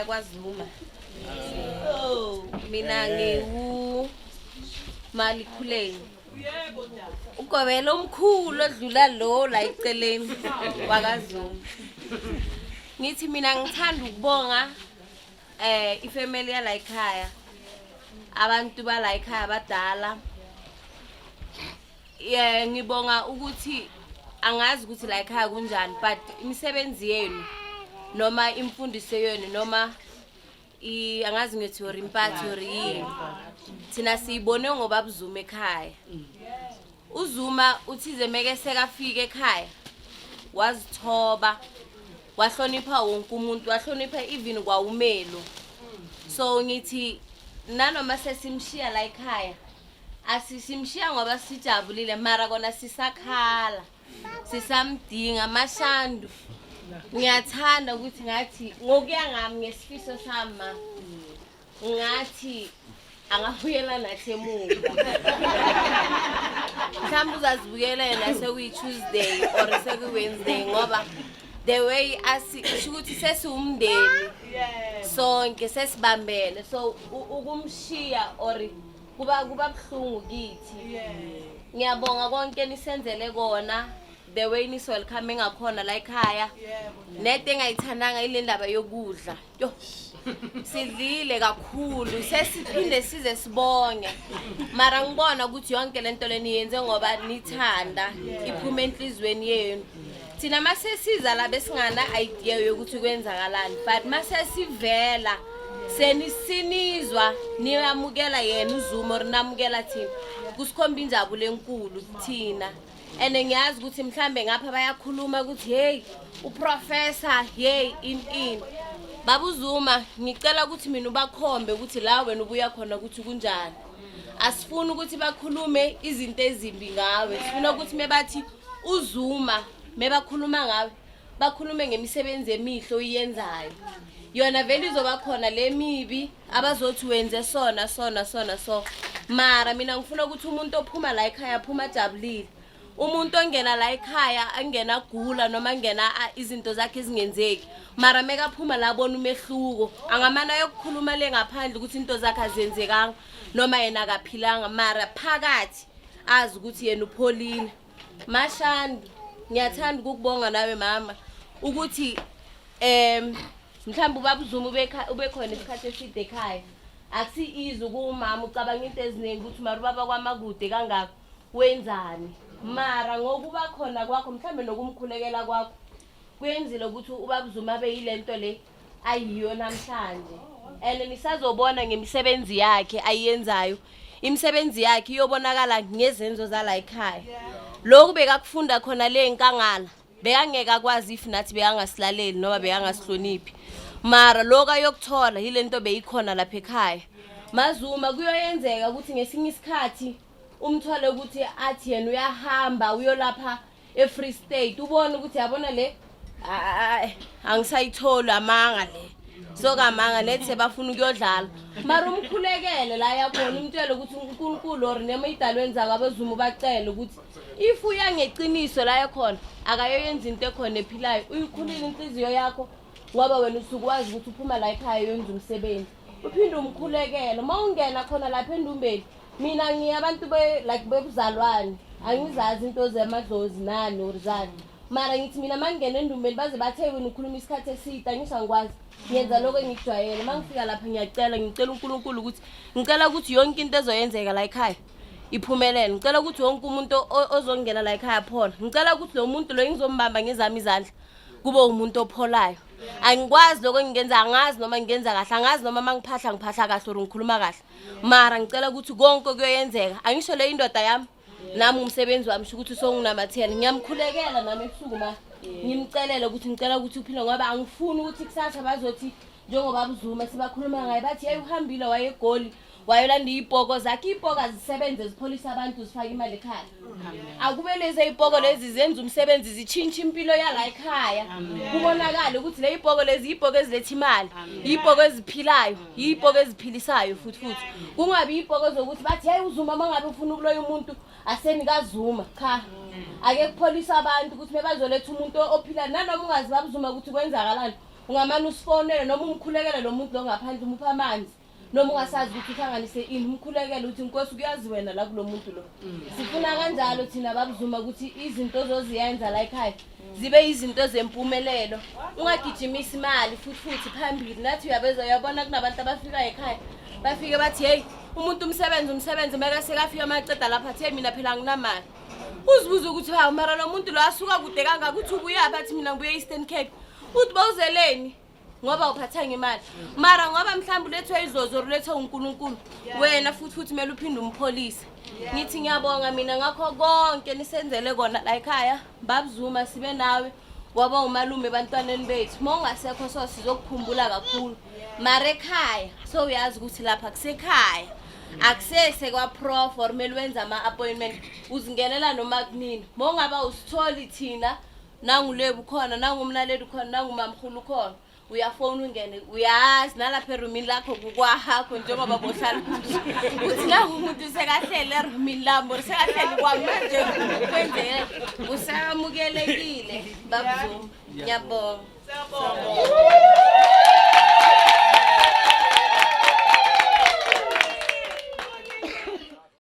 kwaZuma. Mina ngiwu Malikhuleni. Ugobela omkhulu odlula lo la eceleni wakaZuma. Ngithi mina ngithanda ukubonga ifamily yala ekhaya. Abantu bala ekhaya abadala. Yeah, ngibonga ukuthi angazi ukuthi la ekhaya kunjani, but imisebenzi yenu noma imfundiso yenu noma angazi ngithi or impatho or yini, thina siyibone ngoba buZuma ekhaya. UZuma uthize meke sekafika ekhaya, wazithoba, wahlonipha wonke umuntu, wahlonipha even kwawumelo. So ngithi nanoma sesimshiya la ekhaya, asisimshiya ngoba sijabulile, mara kona sisakhala, sisamdinga. Mashandu, ngiyathanda ukuthi ngathi ngokuya ngami, ngesifiso sami, ma ngathi angabuyela nathi emuva. Mhlawumbe uzazibuyela yena sekuyi-Tuesday or sekuyi-Wednesday, ngoba the way asisho ukuthi sesiwumndeni sonke, sesibambene. So ukumshiya or kuba buhlungu kithi. Ngiyabonga konke nisenzele kona, the way nisi-welcome ngakhona la ekhaya. Nento engayithandanga ile ndaba yokudla. Yo, sidlile kakhulu, sesiphinde size sibonge, mara ngibona ukuthi yonke lento le niyenze ngoba nithanda, iphume enhliziyweni yenu. Thina masesiza la besingana idea yokuthi kwenzakalani, but masesivela senisinizwa niyamukela yena uZuma or namukela thina, kusikhomba injabulo enkulu thina. And ngiyazi ukuthi mhlambe ngapha bayakhuluma ukuthi, "Hey, uprofessor, hey, in in Baba uZuma." Ngicela ukuthi mina ubakhombe ukuthi la wena ubuya khona ukuthi kunjani. Asifuni ukuthi bakhulume izinto ezimbi ngawe, sifuna ukuthi mebathi uZuma, mebakhuluma ngawe, bakhulume ngemisebenzi emihle oyiyenzayo. Yona vele izoba khona le mibi abazothi wenze sona sona sona. So mara mina ngifuna ukuthi umuntu ophuma la ekhaya aphuma ajabulile. Umuntu ongena la ekhaya angena agula noma angena izinto zakhe ezingenzeki, mara mekaphuma la abona umehluko, angamane ayokukhuluma le ngaphandle ukuthi into zakhe azenzekanga noma yena akaphilanga, mara phakathi azi ukuthi yena upholile. Mashandi, ngiyathanda ukukubonga nawe mama, ukuthi mhlawumbe ubaba uZuma ubekhona isikhathi eside ekhaya. Akusi-easy ukuwumama, ucabanga into eziningi ukuthi mara ubaba kwamakude kangaka wenzani. Mara ngokuba khona kwakho, mhlawumbe nokumkhulekela kwakho, kuyenzile ukuthi ubaba uZuma abe yile nto le ayiyo namhlanje. And nisazobona ngemisebenzi yakhe ayiyenzayo. Imisebenzi yakhe iyobonakala ngezenzo zala ekhaya. Lokhu bekakufunda khona le nkangala bekangeke akwazi if nathi bekangasilaleli noma bekangasihloniphi, mara lokhu ayokuthola yile nto beyikhona lapha ekhaya. Mazuma, kuyoyenzeka ukuthi ngesinye isikhathi umthole ukuthi athi yena uyahamba uyolapha e-Free State, ubone ukuthi yabona le angisayitholi, amanga le sokamanga nethi sebafuna ukuyodlala. Mara umkhulekele la yakhona, umtshele ukuthi uNkulunkulu or noma idalweni zakwabeZuma ubacele ukuthi if uya ngeqiniso la yakhona, akayoyenza into ekhona ephilayo. Uyikhulile inhliziyo yakho ngoba wena usuke wazi ukuthi uphuma la ekhaya uyenza umsebenzi. Uphinde umkhulekele uma ungena khona lapha endumbeni. Mina ngiye abantu like bebuzalwane, angizazi into zamadlozi nani or zani, mara ngithi mina uma ngingena endumbeni baze bathe wena ukhuluma isikhathi eside, angisho angikwazi, ngiyenza lokho engikujwayele. Uma ngifika lapha ngiyacela, ngicela uNkulunkulu ukuthi ngicela ukuthi yonke into ezoyenzeka la ekhaya iphumelele. Ngicela ukuthi wonke umuntu ozongena la ekhaya aphola. Ngicela ukuthi lo muntu lo engizombamba ngezami izandla kube umuntu opholayo. Angikwazi lokho engingenza, angazi noma ngingenza kahle, angazi noma uma ngiphahla ngiphahla kahle or ngikhuluma kahle, mara ngicela ukuthi konke kuyoyenzeka. Angisho le indoda yami nami umsebenzi wami, sho ukuthi songinamathela. Ngiyamkhulekela nami ebusuku, ma ngimcelele ukuthi ngicela ukuthi uphile, ngoba angifuni ukuthi kusasa bazothi njengoba buZuma sibakhuluma ngaye bathi, "Hey, uhambile waye eGoli wayolanda iy'poko zakhe." Iy'poko azisebenze, zipholise abantu, zifake imali ekhaya. Akube lezi ey'poko lezi zenza umsebenzi, zitshintshe impilo yala ekhaya, kubonakale ukuthi le y'poko lezi iy'poko eziletha imali, iy'poko eziphilayo, iy'poko eziphilisayo futhi. Futhi kungabi iy'poko zokuthi bathi, "Hey, uZuma uma ngabe ufuna ukuloya umuntu asenikazuma." Cha, ake kupholisa abantu ukuthi mebazoletha umuntu ophila nanoma ungazi babuzuma ukuthi kwenzakalani. Ungamane usifonele noma umkhulekele lo muntu lo ngaphandle, umuphe amanzi noma ungasazi ukuthi uhlanganise ini, umkhulekele uthi, "Nkosi, kuyazi wena la kulo muntu lo." Sifuna kanjalo thina, babuZuma, ukuthi izinto ozoziyenza la ekhaya zibe izinto zempumelelo, ungagijimisi imali futhi futhi phambili. Nathi uyabeza, uyabona kunabantu abafika ekhaya, bafike bathi, "Heyi, umuntu umsebenzi, umsebenzi." Meke sekafika amaceda lapha athi, "Hey, mina phela anginamali." Uzibuze ukuthi, "Hawu, mara lo muntu lo asuka kude kangaka." Uthi, "Ubuyaphi?" Athi, "Mina ngibuye e-Eastern Cape." Uthi, "Bawuzeleni?" Ngoba uphathanga imali, mara ngoba mhlawumbe ulethwe idlozi or ulethwe uNkulunkulu wena, futhi futhi kumele uphinde umpholise. Ngithi ngiyabonga mina ngakho konke nisenzele kona la ekhaya, babuZuma. Sibe nawe waba umalume ebantwaneni bethu. Uma ungasekho, so sizokukhumbula kakhulu, mara ekhaya so uyazi ukuthi lapha kusekhaya, akusese kwa-prof or kumele wenze ama-appointment. Uzingenela noma kunini. Uma ungaba usitholi thina, nangulebu khona, nangumnaleli khona, nangumamhulu khona, uyafona ungene. Uyazi nalapha erumini lakho kukwahakho, njengoba bohlala uthi nangu umuntu sekahlele erumini lami or sekahleli kwami manje, kwenzeke usamukelekile, babuZuma. Ngiyabonga. Siyabonga.